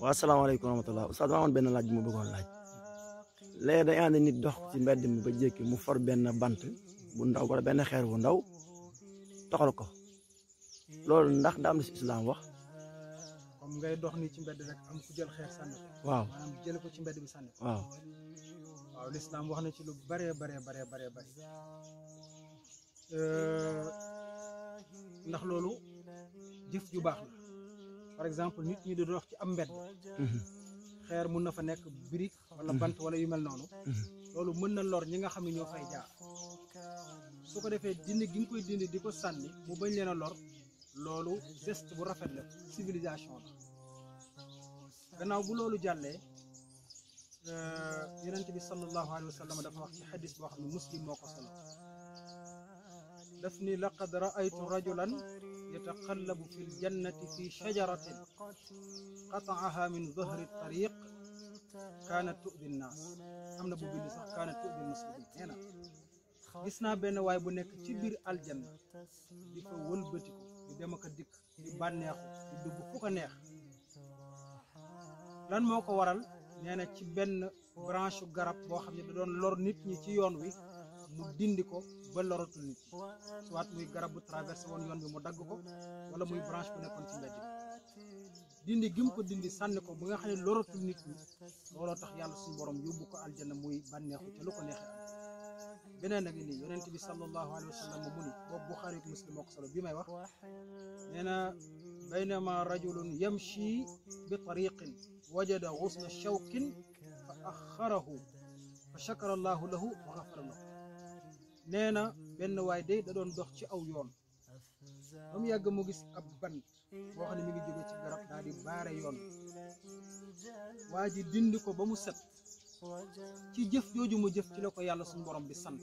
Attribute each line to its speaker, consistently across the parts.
Speaker 1: waa asalaamaaleykum wa rahmatulah Oustaz dama amoon benn laaj bu ma bëggoon laaj léegi day ànd nit dox ci mbedd mi ba jékki mu for benn bant bu ndaw wala benn xeer bu ndaw toxal ko loolu ndax daa am na si islam wax.
Speaker 2: comme ngay dox nii ci mbedd rek am ku jël xeer sànni ko.
Speaker 1: waaw
Speaker 2: maanaam jële ko ci mbedd bi sànni ko.
Speaker 1: waaw
Speaker 2: waaw lislaam wax na ci lu baree bari ndax loolu jëf ju baax la par exemple nit ñi di dox ci am mbedd xeer mun na fa nekk birig wala bant wala yu mel noonu loolu mën na lor ñi nga xam ne ñoo fay jaar su ko defee dindi gi nga koy dindi di ko sànni mu bañ leen a lor loolu geste bu rafet la civilisation la gannaaw bu loolu jàllee yonent bi sallallahu alayhi wa sallam dafa wax ci xadis boo xam ne muslim moo ko solo daf ni laqad raaytu rajulan yataqallabu fi ljannati fi shajaratin qataaha min dahri tariq kaanat tu'di nnaas am na bu bind sax kaanat tu'di muslimin nee na gis naa benn waay bu nekk ci biir aljanna di fa wëlbatiku di dem ak a dikk di bànneexu di dugg fu ko neex lan moo ko waral nee na ci benn branche garab boo xam ne da doon lor nit ñi ci yoon wi mu dindi ko ba loratul nit ñi soit muy garab bu traversé woon yoon bi mu dagg ko wala muy branche bu nekkoon ci mbedd bi dindi gi mu ko dindi sànni ko ba nga xam ne loratul nit ñi looloo tax yàlla suñu borom yóbbu ko aljanna muy bànneexu ca lu ko neexee am beneen nag nii yonent bi sallallahu alayhi wa sallam mu ni boobu Buxaari ak Muslim moo ko solo bi may wax nee na baynama rajulun yamshi bi tariqin wajada xusna shawkin fa axarahu fa shakara allahu lahu wa xafara lahu nee na benn waay day da doon dox ci aw yoon ba mu yàgg mu gis ab bant boo xam ne mi ngi jóge ci garab daal di baare yoon waa ji dindi ko ba mu set ci jëf jooju mu jëf ci la ko yàlla suñu borom bi sant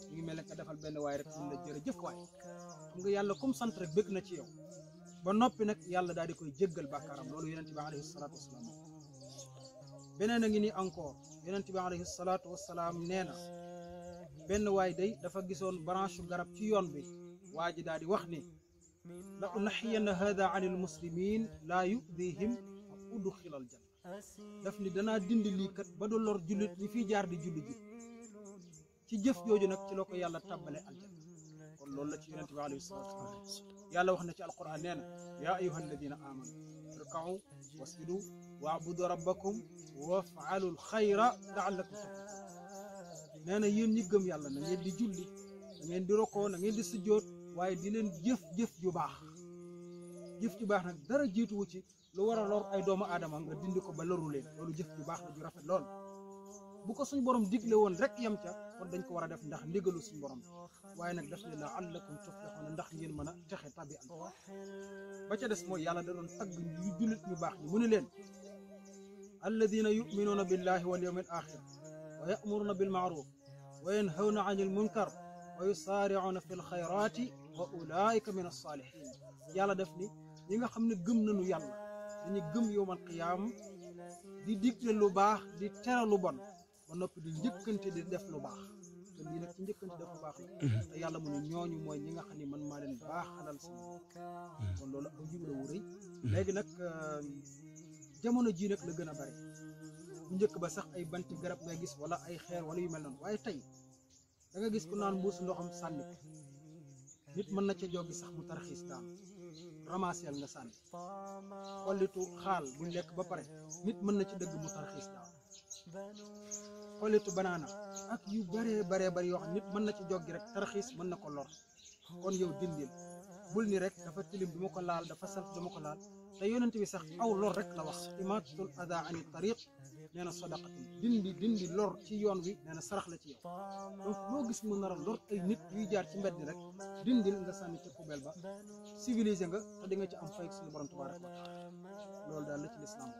Speaker 2: mi ngi mel ne ka defal benn waay rek mun la jërëjëf waay xam nga yàlla comme sant rek bëgg na ci yow ba noppi nag yàlla daal di koy jéggal bàkkaaram loolu yonent bi alayhi salaatu wasalaam beneen a ngi ni encore yonent bi alayhi salaatu wasalaam nee na benn waay day dafa gisoon branche garab ci yoon bi waa ji daal di wax ni la unaxiyanna hada an il muslimin laa yudihim fa udxila al janna daf ni danaa dindi lii kat ba du lor jullit ñi fii jaar di julli ji ci jëf jooju nag ci la ko yàlla tàbbale aljanna kon loolu la ci yonent bi alayhi salaatu wasalaam yàlla wax na ci alquran nee na yaa ayuha alladina amanu irkau wasjudu waabudu rabbakum wafaalu lxayra laallakum tuflihun nee na yéen ñi gëm yàlla na ngeen di julli da ngeen di rokkoo na ngeen di sujjoot waaye di leen jëf ju baax jëf ju baax nag dara jiituwu ci lu war a lor ay doomu aadama nga dindi ko ba loru leen loolu jëf ju baax la ju rafet lool bu ko suñ borom digle woon rek yem ca kon dañ ko war a def ndax ndigalu suñ borom waaye nag daf ne laallakum tuflihun ndax ngeen mën a texe tabi an ba ca des mooy yàlla da doon tagg yu jullit ñu baax ñi mu ne leen alladina yuminuuna billahi wal yawmi al axir wa yamuruna bil maaruf wa yanhawna an il munkar wa yusaaricuuna fi lxayraati wa ulaika min alsaalihin yàlla def ni ñi nga xam ne gëm nañu yàlla dañu gëm yowmal qiyaam di digle lu baax di tere lu bon ba noppi di njëkkante di def lu baax te lii nag ci njëkkante def lu baax la te yàlla mu ne ñooñu mooy ñi nga xam ne man maa leen baax xalal si kon loolu aw jiw la wu rëy léegi nag jamono jii nag la gën a bari bu njëkk ba sax ay banti garab ngay gis wala ay xeer wala yu mel noonu waaye tey da nga gis ku naan mbuusu ndoxam sànni ko nit mën na ca joggi sax mu tarxiis daan ramaseel nga sànni xollitu xaal buñ lekk ba pare nit mën na ci dëgg mu tarxiis daan xollitu banaana ak yu baree bari yoo xam nit mën na ci joggi rek tarxiis mën na ko lor kon yow dindil bul ni rek dafa tilim du ma ko laal dafa salt du ma ko laal te yonent bi sax aw lor rek la wax imaatatul ada ani tariq nee na sadaqati dindi lor ci yoon wi nee na sarax la ci yow donc loo gis mu nar a lor ay nit yuy jaar ci mbedd rek dindil nga sànni ca poubelle ba civilisé nga te di nga ci am fay suñu borom tabaraka wa taala loolu daal la ci lislaam